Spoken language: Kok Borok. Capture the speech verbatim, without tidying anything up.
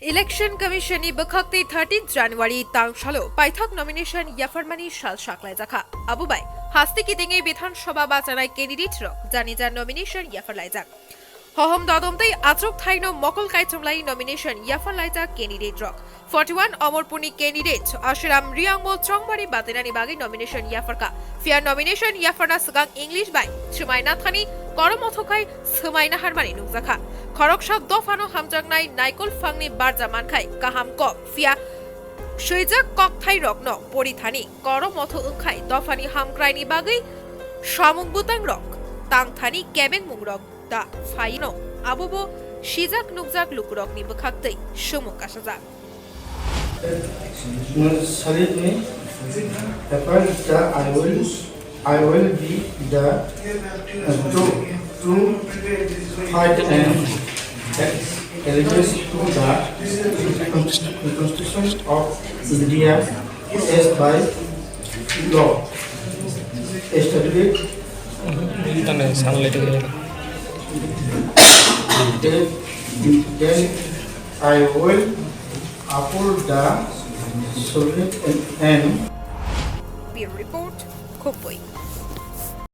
Election Commission ni bwkhak tei thirteenth January tang salo paithak nomination yapharmani sal saklaijakha. Abo bai haste kitingwi Bidhan Sabha bachanai candidate rok janija nomination yapharlaijak. Hohom dodom tei achuk thaino mokol kaichomlai nomination yapharlaijak candidate rok. Forty-one Omorpurni candidate Ashiram Riangbo chongmari batainani bagwi nomination yapharkha. Phiya nomination yapharna swkang English bai swmai nathani koromo thokhai swmai naharmani nukjakha. Khoroksa dophano hamjaknai naikol phangni barja mankhai kaham kok, phiya swijak kokthai rokno porithani koromo tho wngkhai dophani hamkraini bagwi samung bwtang rok tangthani kebengmung rok da phaino abo bo sijak nukjak lukurokni bwkhak tei sumung kasajak. Salute me. First, I will, I will be the, uh, to, to fight and allegiance to the Constitution of India as by law established. Tane sanglai tongya. Then, then I will uphold the sovereign and Bureau Report, Khopui.